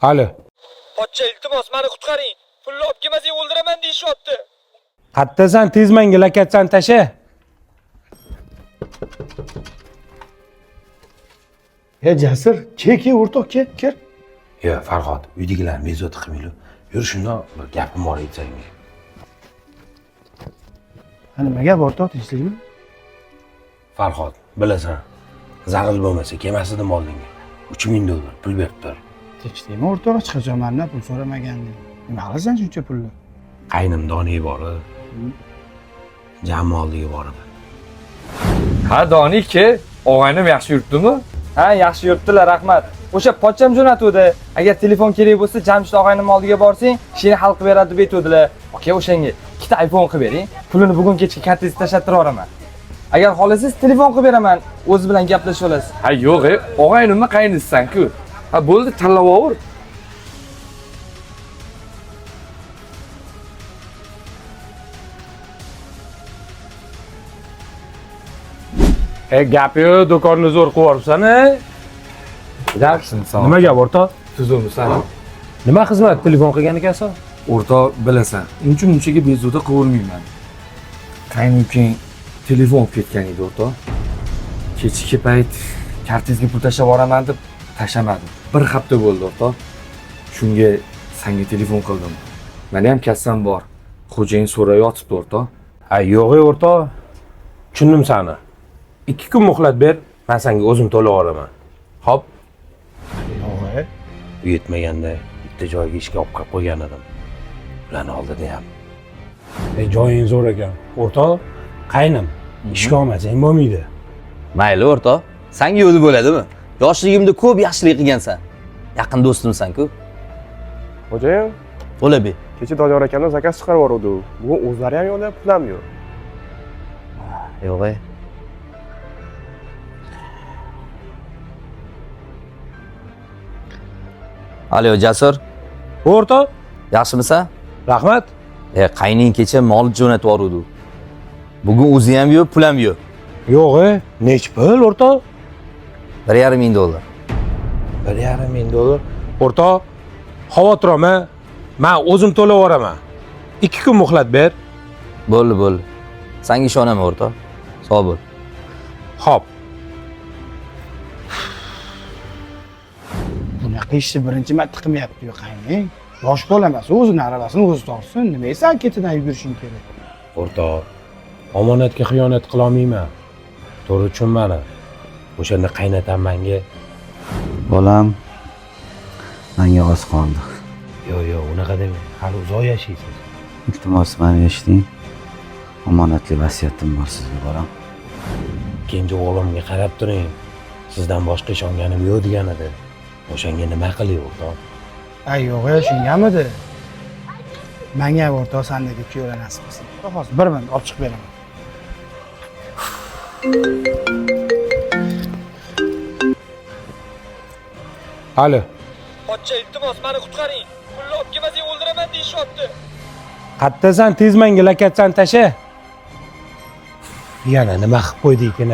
Alo. Pochcha, iltimos, meni qutqaring. Pulni olib kelmasang o'ldiraman deyishyapti. Qattasan, tez menga lakatsan tasha. E Jasur, ke ke o'rtoq, ke, kir. Yo, Farhod, uydagilarni bezovta qilmanglar. Yur shundoq bir gapim bor edi senga. Ha, nima gap o'rtoq, tinchlikmi? Farhod, bilasan, zaril bo'lmasa kelmas edim oldinga. 3000 dollar pul berib tur. Tinchlikmi o'rtoq, hech qachon mandan pul so'ramaganding. Nima qilasan shuncha pulni? Qaynim doniy bor. Jammi oldiga boraman. Ha Doni ke, og'aynim yaxshi yuribdimi? Ha, yaxshi yuribdilar, rahmat. O'sha pochcham jo'natuvdi. Agar telefon kerak bo'lsa, Jamshid og'aynim oldiga borsang, ishini hal qilib beradi deb aytuvdilar. Aka, o'shanga ikkita iPhone qilib bering. Pulini bugun kechki kartangizga tashlattirib yuboraman. Agar xohlasangiz telefon qilib beraman, o'zi bilan gaplashib olasiz. Ha yo'q, og'aynimni qaynisisan-ku. Ha bo'ldi, tanlab over. E, gap yo'q, do'konni zo'r qilib yuboribsan, e? Yaxshimisan? Nima gap o'rtoq? Tuzukmisan? Nima xizmat telefon qilgan ekansan? O'rtoq bilasan, uncha munchaga bezovta qilavermayman. Qaynukang telefon olib ketgan edi o'rtoq. Kechki payt kartangizga pul tashlab yuboraman deb tashlamadim. Bir hafta bo'ldi o'rtoq. Shunga sanga telefon qildim. Meni ham kassam bor. Xo'jayin so'rab yotibdi o'rtoq. Ha, yo'q, ey o'rtoq. Tushundim seni. 2 kun muhlat ber, men senga o'zim to'lab yuboraman. Xo'p, Yo'q, e. u yetmaganda bitta joyga ishga olib kirib qo'ygan edim. Ularni oldida ham. E, joying zo'r ekan. O'rtoq, qaynim, ishga olmasang bo'lmaydi. Mayli o'rtoq, sanga yo'li bo'ladimi? Yoshligimda ko'p yaxshilik qilgansan. Yaqin do'stimsan-ku. Xo'jayim, To'labek. kecha Doniyor akamdan zakaz chiqarib yuboruvdi. Bugun o'zlari ham yo'qda, pul ham yo'q. Yo'q, ey. Alo, Jasur, O'rtoq, yaxshimisan? rahmat. E, qayning kecha mol jo'natib yuboruvdi. Bugun o'zi ham yo'q, pul ham yo'q. Yo'q, e, nech pul o'rtoq? 1,5 ming dollar. 1,5 ming dollar. O'rtoq, xavotir olma. Men o'zim to'lab yuboraman. 2 kun muhlat ber. Bo'ldi, bo'ldi. Sanga ishonaman o'rtoq. Sog' bo'l. Xo'p. Bunaqa ishni birinchi marta qilmayapti-yu qayning. Yosh bola emas, o'zini aravasini o'zi tortsin. Nimaga san ketidan yugurishing kerak? O'rtoq, omonatga xiyonat qilolmayman. To'g'ri tushun mani. O'shanda qaynatam menga, Bolam, menga oz qoldi. yo'q, yo'q, unaqa demang. Hali uzoq yashaysiz. Iltimos, mani eshiting. Omonatli vasiyatim bor sizga, bolam. Kenja o'g'limga qarab turing. Sizdan boshqa ishonganim yo'q degan edi. O'shanga nima qilay o'rtoq? Ay, yo'q, e, shungamidi? Menga ham o'rtoq sandagi kuyovlar nasib qilsin. Hozir bir minut olib chiqib beraman. Alo. Pochcha, iltimos, meni qutqaring. Pulni olib kelmasang o'ldiraman deyishyapti. Qattasan, tez menga lakatsan tasha. Yana nima qilib qo'ydi ekan?